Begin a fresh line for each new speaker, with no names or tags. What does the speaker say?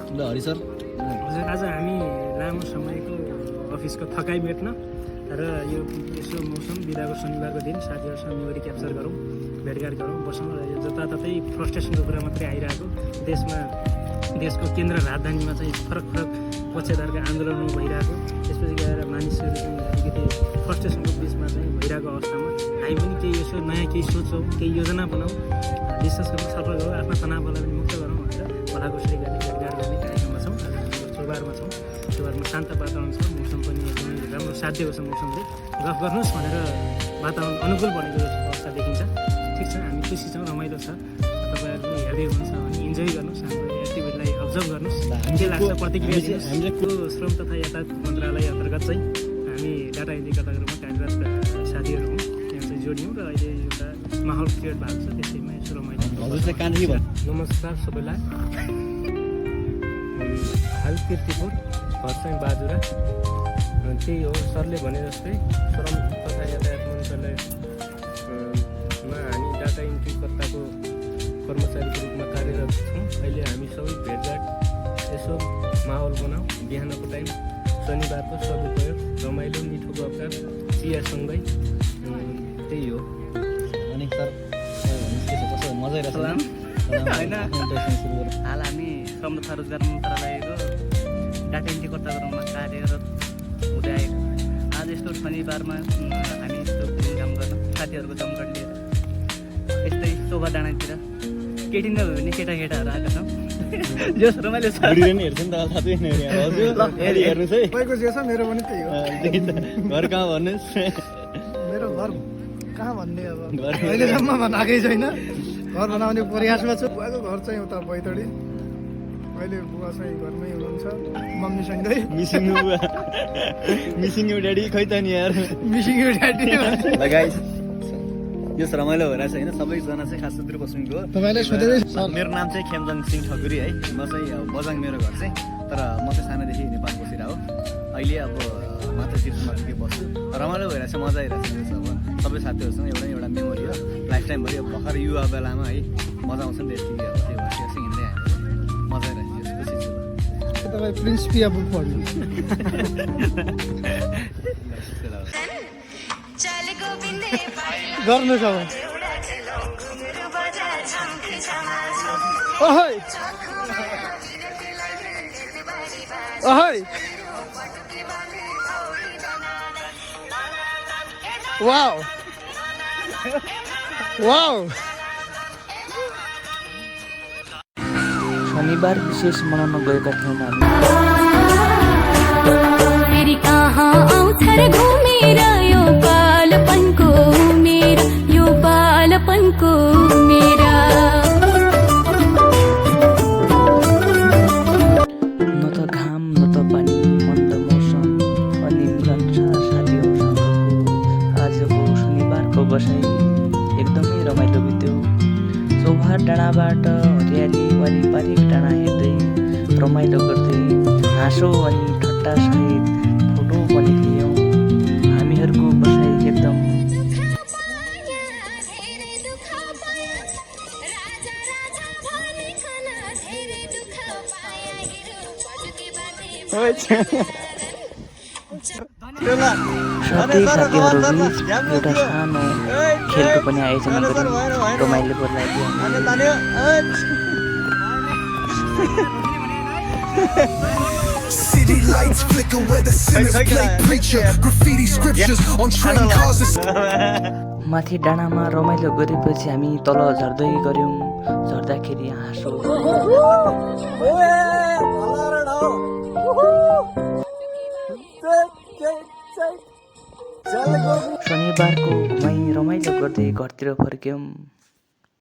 ल हरि सर
हजुर आज हामी लामो समयको अफिसको थकाइ मेट्न र यो यसो मौसम बिदाको शनिबारको दिन साथीहरूसँग मेमोरी क्याप्चर गरौँ, भेटघाट गरौँ, बसौँ। र यो जताततै फ्रस्ट्रेसनको कुरा मात्रै आइरहेको देशको केन्द्र राजधानीमा चाहिँ फरक फरक पक्षधरका आन्दोलन भइरहेको, त्यसपछि गएर मानिसहरू चाहिँ अलिकति फ्रस्ट्रेसनको बिचमा चाहिँ भइरहेको अवस्थामा हामी पनि केही यसो नयाँ केही सोचौँ, केही योजना बनाऊँ, डिस्कस गरौँ, छलफल गरौँ, आफ्ना तनावलाई पनि मुक्त गरौँ भनेर भलाकुसारी गर्ने भेटघाट गर्ने कार्यक्रममा छौँ। चौबारमा छौँ, चौबारमा शान्त वातावरण छ, मौसम पनि एकदमै राम्रो साथ दिएको छ। मौसमले गफ गर्नुहोस् भनेर वातावरण अनुकूल बनेको अवस्था देखिन्छ। ठिक छ, हामी खुसी छौँ, रमाइलो छ। तपाईँहरू हेर्दै हुनुहुन्छ भने इन्जोय गर्नुहोस्, हाम्रो एक्टिभिटीलाई अब्जर्भ गर्नुहोस्, के लाग्छ प्रतिक्रिया दिनुहोस्। हाम्रो श्रम तथा यातायात मन्त्रालय अन्तर्गत चाहिँ हामी डाटा एन्ट्री कर्ताहरूमा कार्यरत साथीहरू हौँ, त्यहाँ चाहिँ जोडियौँ र अहिले एउटा माहौल क्रिएट भएको छ, त्यसैमा यसो रमाइलो।
हजुर चाहिँ कहाँदेखि भयो?
नमस्कार सबैलाई। हाल किर्तिपुर, घर चाहिँ बाजुरा। त्यही हो, सरले भने जस्तै श्रम तथा यातायात मन्त्रालयमा हामी डाटा एन्ट्री कर्ताको कर्मचारीको रूपमा कार्यरत छौँ। अहिले हामी सबै भेटघाट यसो माहौल बनाऊ, बिहानको टाइम शनिबारको सदुपयोग, रमाइलो मिठो गफगाफ, चियासँगै, त्यही हो।
अनि सर कसो मजै रहेछ
होइन, हाल हामी श्रम तथा रोजगार मन्त्रालयको डाटा एन्ट्री कर्ताको रूपमा कार्यरत हुँदै आएको। आज यस्तो शनिबारमा हामी यस्तो काम गर्न साथीहरूको जमघट लिएर यस्तै शोभा डाँडातिर केटी नभए भने केटाकेटाहरू आएका छौँ। जो रमाइलो छ।
हेर्छु नि त साथै हेर्नुहोस् है।
तपाईँको जे छ मेरो पनि त्यही हो।
घर कहाँ भन्नुहोस्?
मेरो घर कहाँ भन्ने अब अहिलेसम्म बनाएकै छैन। घर बनाउने प्रयासमा छु। बुवाको घर चाहिँ उता बैतडी। अहिले बुवा चाहिँ घरमै हुनुहुन्छ मम्मीसँगै।
मिसिङ यु ड्याडी खै त नि यार।
Missing you daddy.
ल गाइस, यो रमाइलो भइरहेछ होइन, सबैजना चाहिँ खास सुदूरपश्चिमको हो।
तपाईँले सोधेरै
मेरो नाम चाहिँ खेमजङ सिंह ठकुरी है। म चाहिँ बजाङ मेरो घर चाहिँ, तर म चाहिँ सानोदेखि नेपाल बसेर हो। अहिले अब मात्र चितवनमा के बस्छु। रमाइलो भइरहेछ, मजा आइरहेछ। अब सबै साथीहरूसँग एउटा मेमोरी हो, लाइफ टाइमभरि। अब भर्खर युवा बेलामा है मजा आउँछ नि त यति। अब त्यो भइसकेपछि हिँड्दै मजा आइरहेछ, खुसी छु।
तपाईँ प्रिन्स पिया बुक पढ्नु गर्नुहोस् अब। ओहै ओहै वाउ वाउ।
शनिबार विशेष मनाउन गएका थियौँ हामी।
फेरि कहाँ आउँछ र घुमेर यो बालपनको मेरा, यो बालपनको मेरा।
न त घाम न त पानी, मन्द मौसम अनि मिलन साथीहरूसँगको आजको शनिबारको बसाइ एकदमै रमाइलो बित्यो। चौहार डाँडाबाट हरियाली वारिपारिक डाँडा हेर्दै रमाइलो गर्दै हाँसो अनि ठट्टा सहित फोटो पनि लियौँ। हामीहरूको बसाइ एकदम साथै साथीहरू बिच एउटा सानो खेलको पनि आयोजना गऱ्यौँ, रमाइलो बोलाइदियो।
City lights flicker where the sinners play preacher. Graffiti scriptures on train cars.
माथि डाँडामा रमाइलो गरेपछि हामी तल झर्दै गऱ्यौँ। झर्दाखेरि हाँसो शनिबारको घुमाइ रमाइलो गर्दै घरतिर फर्क्यौँ।